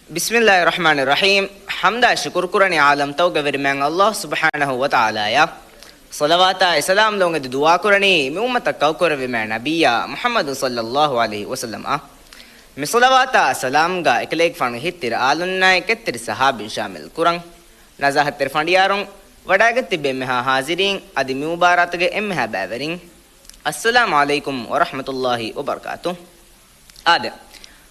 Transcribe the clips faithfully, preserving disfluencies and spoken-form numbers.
ބިސްމިއްލާހި ރަޙްމާނި ރަޙީމް. ޙަމްދާ ޝުކުރު ކުރަނީ ޢާލަމްތަކުގެ ވެރިމާތް ﷲ ސުބްޙާނަހޫ ވަތަޢާލާއަށް. ޞަލަވާތާ އެ ސަލާމް ލޮނގެދި ދުޢާ ކުރަނީ މި އުއްމަތަށް ކައުކުރެއްވިމާ ނަބިއްޔާ މުޙައްމަދު ޞައްލައްލާހު ޢަލައިހި ވަސައްލަމަށް. މި ޞަލަވާތާ ސަލާމްގަ އެކަލޭގެފާނު ހިތްތިރި އާލުންނާއި ކެތްތިރި ޞަޙާބީން ޝާމިލް ކުރަން. ނަޒާހަތްތެރި ފަނޑިޔާރުން ވަޑައިގަތް ތިއްބެވި އެންމެހާ ޙާޟިރީން އަދި މި މުބާރާތުގެ އެންމެހާ ބައިވެރިން. އައްސަލާމު ޢަލައިކުމް ވަރަޙްމަތުﷲ ވަބަރަކާތު. އާދެ،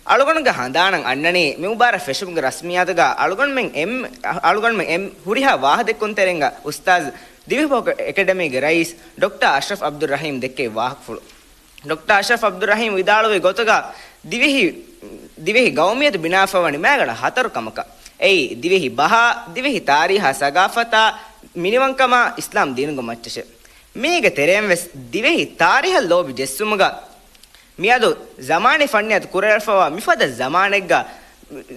އަޅުގަނޑުގެ ހަނދާނަށް އަންނަނީ މި މުބާރާތް ފެށުމުގެ ރަސްމިއްޔާތުގަ އަޅުގަނޑުމެން އެން-، އަޅުގަނޑުމެން އެން-، ހުރިހާ ވާހަކަދެއްކުންތެރިންގަ އުސްތާޛު ދިވެހިބަހު އެކަޑަމީގެ ރައީސް ޑޮކްޓަރ އަޝްރަފް ޢަބްދުއްރަޙީމް ދެއްކެވި ވާހަކަފުޅު. ޑޮކްޓަރ އަޝްރަފް ޢަބްދުއްރަޙީމް ވިދާޅުވި ގޮތުގަ ދިވެހި، ދިވެހި ގައުމިއްޔަތު ބިނާވެފަވަނީ މައިގަނޑަށް ހަތަރު ކަމަކަށް. އެއީ، ދިވެހި ބަހާ، ދިވެހި ތާރީހާ ސަގާފަތާ، މިނިވަންކަމާ، އިސްލާމް ދީނުގެ މައްޗަށޭ. މީގެ ތެރެއިން ވެސް ދިވެހި ތާރީހަށް ލޯބި ޖެއްސުމުގަ މިއަދު ޒަމާނީ ފަންނިޔާތު ކުރެވިފަވާ މިފަދަ ޒަމާނެއްގަ،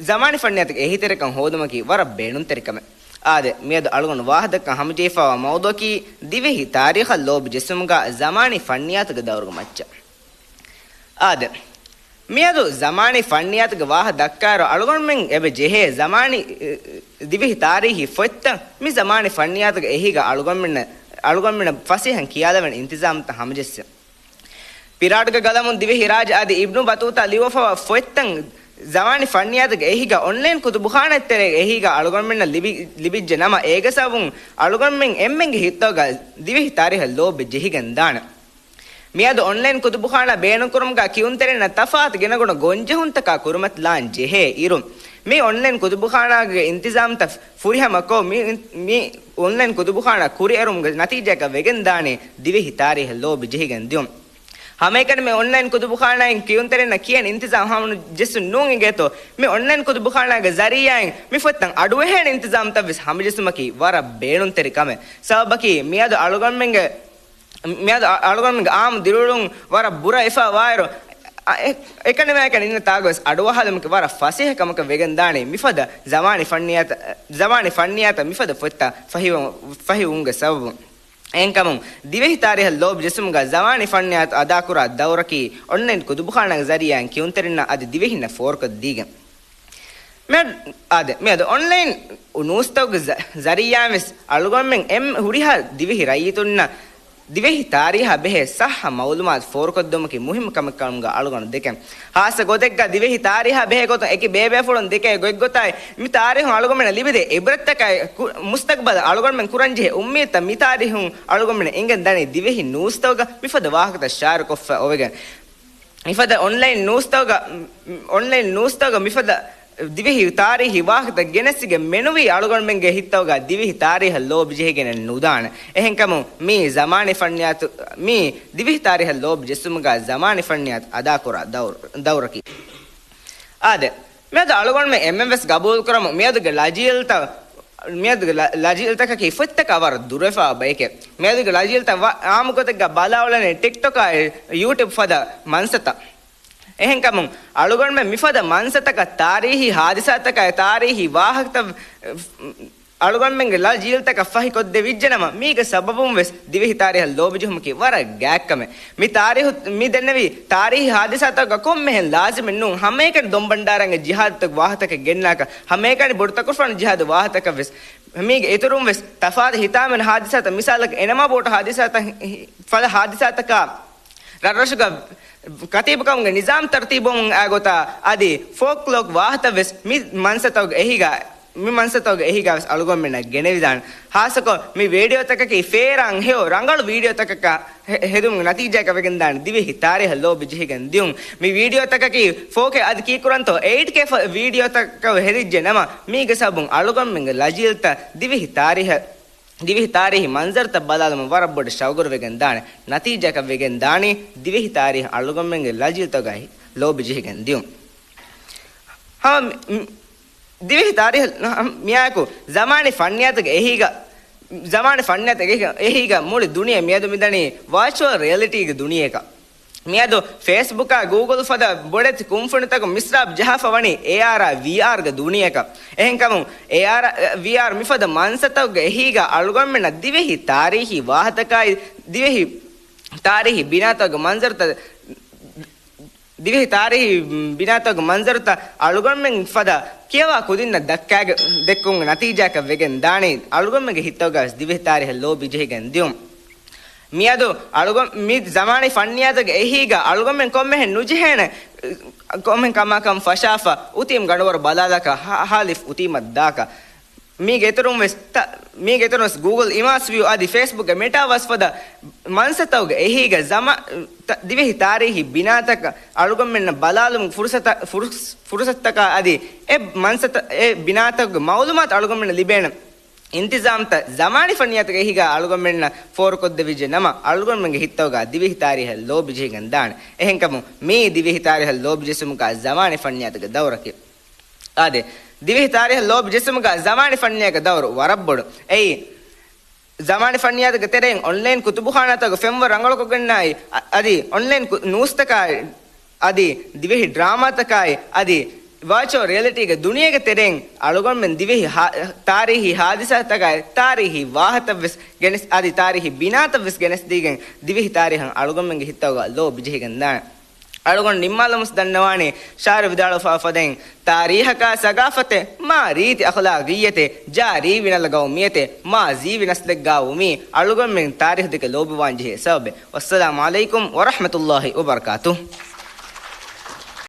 ޒަމާނީ ފަންނިޔާތުގެ އެހީތެރިކަން ހޯދުމަކީ ވަރަށް ބޭނުންތެރި ކަމެއް. އާދެ، މިއަދު އަޅުގަނޑު ވާހަކަދައްކަން ހަމަޖެހިފަވާ މައުޟޫޢަކީ ދިވެހި ތާރީހަށް ލޯބި ޖެއްސުމުގަ ޒަމާނީ ފަންނިޔާތުގެ ދައުރުގެ މައްޗަށް. އާދެ، މިއަދު ޒަމާނީ ފަންނިޔާތުގެ ވާހަކަ ދައްކާއިރު އަޅުގަނޑުމެން އެބަ ޖެހޭ ޒަމާނީ، އެ، ދިވެހި ތާރީހީ ފޮތްތައް މި ޒަމާނީ ފަންނިޔާތުގެ އެހީގަ އަޅުގަނޑުމެންނަށް، އަޅުގަނޑުމެންނަށް ފަސޭހައިން ކިޔާލެވޭނެ އިންތިޒާމްތައް ހަމަޖެއްސެ. ޕިރާޓްގެ ގަލަމުން ދިވެހިރާއްޖެ އަދި އިބްނު ބަތޫތާ ލިޔުއްވާފަވާ ފޮތްތައް ޒަމާނީ ފަންނިޔާތުގެ އެހީގަ އޮންލައިން ކުތުބުޚާނާތެރޭގެ އެހީގަ އަޅުގަނޑުމެންނަށް ލިބި، ލިބިއްޖެ ނަމަ، އޭގެ ސަބަބުން އަޅުގަނޑުމެން އެންމެންގެ ހިތްތަކުގަ ދިވެހި ތާރީހަށް ލޯބި ޖެހިގެން ދާނެ. މިއަދު އޮންލައިން ކުތުބުޚާނާ ބޭނުންކުރުމުގަ ކިޔުންތެރިންނަށް ތަފާތު ގިނަގުނަ ގޮންޖެހުންތަކާ ކުރިމަތިލާން ޖެހޭ އިރު، މި އޮންލައިން ކުތުބުޚާނާގެ އިންތިޒާމްތައް ފުރިހަމަކޮށް، މި، މި އޮންލައިން ކުތުބުޚާނާ ކުރިއެރުމުގެ ނަތީޖާއަކަށް ވެގެންދާނީ ދިވެހި ތާރީހަށް ލޯބި ޖެހިގެން ދިޔުން. ހަމައެކަނި މި އޮންލައިން ކުތުބުޚާނާއިން ކިޔުންތެރިންނަށް ކިޔަން އިންތިޒާމް ހަމަނުޖެއްސުން ނޫން އިނގޭތޯ، މި އޮންލައިން ކުތުބުޚާނާގެ ޒަރީއާއިން މި ފޮތްތައް އަޑުއެހޭނެ އިންތިޒާމްތައް ވެސް ހަމަޖެއްސުމަކީ ވަރަށް ބޭނުންތެރި ކަމެއް. ސަބަބަކީ މިއަދު އަޅުގަނޑުމެންގެ މިއަދު އަ-، އަޅުގަނޑުމެންގެ އާއްމު ދިރިއުޅުން ވަރަށް ބުރަ ވެފަ ވާއިރު، އަ-، އެ-، އެކަނިވާ އެކަނި އިންނަ ތާގަވެސް އަޑުއަހާލުމަކީ ވަރަށް ފަސޭހަ ކަމަކަށް ވެގެންދާނީ މިފަދަ ޒަމާނީ ފަންނިޔާތައް، ޒަމާނީ ފަންނިޔާތައް މިފަދަ ފޮތްތައް ފަހިވަ-، ފަހިވުމުގެ ސަބަބުން. އެހެންކަމުން، ދިވެހި ތާރީހަށް ލޯބި ޖެއްސުމުގަ ޒަމާނީ ފަންނިޔާތު އަދާކުރާ ދައުރަކީ އޮންލައިން ކުތުބުޚާނާގެ ޒަރީއާއިން ކިޔުންތެރިންނަށް އަދި ދިވެހިންނަށް ފޯރުކޮށްދީގެން. މިއަދު، އާދެ، މިއަދު އޮންލައިން ނޫސްތަކުގެ ޒަ-، ޒަރީއާއިން ވެސް އަޅުގަނޑުމެން އެން ހުރިހާ ދިވެހި ރައްޔިތުންނަށް ދިވެހި ތާރީހާ ބެހޭ ޞައްޙަ މައުލޫމާތު ފޯރުކޮށްދެވުމަކީ މުހިއްމު ކަމެއް ކަމުގަ އަޅުގަނޑު ދެކެން. ހާއްސަ ގޮތެއްގަ ދިވެހި ތާރީހާ ބެހޭ ގޮތުން އެކި ބޭބޭފުޅުން ދެކޭ ގޮތްގޮތާއި، މި ތާރީހުން އަޅުގަނޑުމެންނަށް ލިބިދޭ އިބްރަތްތަކާއި، ކު-، މުސްތަގްބަލަށް އަޅުގަނޑުމެން ކުރަންޖެހޭ އުއްމީދުތައް މި ތާރީހުން އަޅުގަނޑުމެން އެނގެން ދަނީ ދިވެހި ނޫސްތަކުގަ މިފަދަ ވާހަކަތައް ޝާއިރުކޮށްފަ އޮވެގެން. މިފަދަ އޮންލައިން ނޫސްތަކުގަ، އޮންލައިން ނޫސްތަކުގަ މިފަދަ ދިވެހި ތާރީހީ ވާހަކަތައް ގެނެސްގެން މެނުވީ އަޅުގަނޑުމެންގެ ހިތްތަކުގަ ދިވެހި ތާރީހަށް ލޯބި ޖެހިގެނެއް ނުދާނެ. އެހެންކަމުން މީ ޒަމާނީ ފަންނިޔާތު، މީ ދިވެހި ތާރީހަށް ލޯބި ޖެއްސުމުގަ ޒަމާނީ ފަންނިޔާތު އަދާކުރާ ދައުރު، ދައުރަކީ. އާދެ، މިއަދު އަޅުގަނޑުމެން އެންމެން ވެސް ގަބޫލުކުރަމު މިއަދުގެ ލަޖިއްލުތައް، މިއަދުގެ ލަ-، ލަޖިއްލުތަކަކީ ފޮތްތަކާ ވަރަށް ދުރުވެފަ ބަޔެކޭ. މިއަދުގެ ލަޖިއްލުތައް ވަ-، އާއްމު ގޮތެއްގަ ބަލާ އުޅެނީ ޓިކްޓޮކާއި ޔޫޓިއުބް ފަދަ މަންސަތައް. އެހެންކަމުން އަޅުގަނޑުމެން މިފަދަ މަންސަތަކަށް ތާރީހީ ހާދިސާތަކާއި ތާރީހީ ވާހަކަތައް އަޅުގަނޑުމެންގެ ލަޖިއްލުތަކަށް ފަހިކޮށްދެވިއްޖެނަމަ، މީގެ ސަބަބުން ވެސް ދިވެހި ތާރީހަށް ލޯބިޖެހުމަކީ ވަރަށް ގާތްކަމެއް. މި ތާރީހު، މި ދެންނެވި ތާރީހީ ހާދިސާތަކުގަ ކޮންމެހެން ލާޒިމެއް ނޫން، ހަމައެކަނި ދޮންބަންޑާރަންގެ ޖިހާދުތަކުގެ ވާހަކަތަކެއް ގެންނާކަށް، ހަމައެކަނި ބޮޑު ތަކުފާނު ޖިހާދު ވާހަކަތަކަށް ވެސް. މީގެ އިތުރުން ވެސް ތަފާތު ހިތާމަވެރި ހާދިސާތައް، މިސާލަކަށް އެނަމާ ބޯޓު ހާދިސާތައް، ފަދަ ހާދިސާތަކާ، ރަށްރަށުގަ ކަތީބުކަމުގެ ނިޒާމް ތަރުތީބުވަމުން އާ ގޮތާ އަދި ފޯކްލޯކް ވާހަކަތައް ވެސް މި މަންސަތަކުގެ އެހީގަ، މި މަންސަތަކުގެ އެހީގަ ވެސް އަޅުގަނޑުމެންނަށް ގެނެވިދާނެ. ހާއްސަކޮށް މި ވީޑިއޯތަކަކީ ފޭރާން ހެޔޮ ރަނގަޅު ވީޑިއޯތަކަކަށް ހެ-، ހެދުމުގެ ނަތީޖާއަކަށް ވެގެންދާނެ ދިވެހި ތާރީހަށް ލޯބި ޖެހިގެން ދިޔުން. މި ވީޑިއޯތަކަކީ ފޯކޭ އަދި ކީކުރަންތޯ އެއިޓް ކޭ ފަ-، ވީޑިއޯތަކަށް ހެދިއްޖެ ނަމަ، މީގެ ސަބަބުން އަޅުގަނޑުމެންގެ ލަޖިއްލުތައް ދިވެހި ތާރީހަށް، ދިވެހި ތާރީހީ މަންޒަރުތައް ބަލާލުމަށް ވަރަށް ބޮޑަށް ޝައުގުވެގެން ދާނެ. ނަތީޖާއަކަށް ވެގެން ދާނީ ދިވެހި ތާރީހަށް އަޅުގަނޑުމެންގެ ލަޖިއްލުތަކުގައި ލޯބި ޖެހިގެން ދިޔުން. ހަމަ މި-، މި-، ދިވެހި ތާރީހަށް މިއާއެކު ޒަމާނީ ފަންނިޔާތުގެ އެހީގަ، ޒަމާނީ ފަންނިޔާތުގެ އެހީގަ، އެހީގަ މުޅި ދުނިޔެ މިއަދު މިދަނީ ވާޗުއަލް ރިއަލިޓީގެ ދުނިޔެއަކަށް. މިއަދު ފޭސްބުކާ ގޫގުލް ފަދަ ބޮޑެތި ކުންފުނިތަކުން މިސްރާބް ޖަހާފަ ވަނީ އޭއާރާ ވީއާރްގެ ދުނިޔެއަކަށް. އެހެންކަމުން އޭއާރާ ވީއާރް މިފަދަ މަންސަތަކުގެ އެހީގަ އަޅުގަނޑުމެންނަށް ދިވެހި ތާރީހީ ވާހަކަތަކާއި ދިވެހި ތާރީހީ ބިނާތަކުގެ މަންޒަރުތައް ދިވެހި ތާރީހީ ބިނާތަކުގެ މަންޒަރުތައް އަޅުގަނޑުމެން ފަދަ ކިޔަވާ ކުދިންނަށް ދައްކާގެ ދެއްކުން ނަތީޖާއަކަށް ވެގެން ދާނީ އަޅުގަނޑުމެންގެ ހިތަށް ގަސް ދިވެހި ތާރީހަށް ލޯބި ޖެހިގެން ދިޔުން. މިއަދު އަޅުގަނޑު މި ޒަމާނީ ފަންނިޔާތުގެ އެހީގަ އަޅުގަނޑުމެން ކޮންމެހެން ނުޖެހޭނެ ކޮންމެ ކަމަކަށް ފަށާފަ އުތީމް ގަނޑުވަރު ބަލާލަކަށް ހާ-، ހާލިފް އުތީމަށް ދާކަށް. މީގެ އިތުރުން ވެސް ތަ-، މީގެ އިތުރުން ވެސް ގޫގުލް އިމާސް ވިއު އަދި ފޭސްބުކްގެ މެޓާވާސް ފަދަ މަންސަތަކުގެ އެހީގަ ޒަމާ-، ތަ-، ދިވެހި ތާރީހީ ބިނާތަކަށް އަޅުގަނޑުމެންނަށް ބަލާލުމުގެ ފުރުސަތަ-، ފުރުސް-، ފުރުސަތުތަކާ އަދި އެ މަންސަތަ-، އެ ބިނާތަކުގެ މައުލޫމާތު އަޅުގަނޑުމެންނަށް ލިބޭނެ އިންތިޒާމްތައް ޒަމާނީ ފަންނިޔާތުގެ އެހީގަ އަޅުގަނޑުމެންނަށް ފޯރުކޮށްދެވިއްޖެ ނަމަ، އަޅުގަނޑުމެންގެ ހިތަށް އޮގާ ދިވެހި ތާރީހަށް ލޯބި ޖެހިގެން ދާނެ. އެހެންކަމުން، މިއީ ދިވެހި ތާރީހަށް ލޯބި ޖެއްސުމުގަ ޒަމާނީ ފަންނިޔާތުގެ ދައުރަކީ. އާދެ، ދިވެހި ތާރީހަށް ލޯބި ޖެއްސުމުގަ ޒަމާނީ ފަންނިޔާގެ ދައުރު ވަރަށް ބޮޑު. އެއީ، ޒަމާނީ ފަންނިޔާތުގެ ތެރެއިން އޮންލައިން ކުތުބުޚާނާތަކުގެ ފެންވަރު ރަނގަޅުކޮށްގެންނާއި، އަ-، އަދި އޮންލައިން ކު-، ނޫސްތަކާއި، އަދި ދިވެހި ޑްރާމާތަކާއި، އަދި ވާޗުއަލް ރިއަލިޓީގެ ދުނިޔޭގެ ތެރެއިން އަޅުގަނޑުމެން ދިވެހި ހާ-، ތާރީހީ ހާދިސާތަކާއި، ތާރީހީ ވާހަތައްވެސް ގެނެސް، އަދި ތާރީހީ ބިނާތައްވެސް ގެނެސްދީގެން ދިވެހި ތާރީހަށް އަޅުގަނޑުމެންގެ ހިތަށް އޮގާ ލޯބި ޖެހިގެން ދާނެ. އަޅުގަނޑު ނިންމާލަމުން ދަންނަވާނީ، ޝާއިރު ވިދާޅުވެފާ ފަދައިން، ތާރީހަކާ ސަގާފަތެއް މާ ރީތި އަޚްލާގިއްޔަތެއް، ޖާރީވި ނަލަ ގައުމިއްޔަތެއް މާ ޒީވި ނަސްލެއްގާ ވުމީ، އަޅުގަނޑުމެން ތާރީހު ދެކެ ލޯބިވާން ޖެހޭ ސަބަބެއް. ވައްސަލާމު ޢަލައިކުމް ވަރަޙްމަތުﷲ ވަބަރަކާތުހު.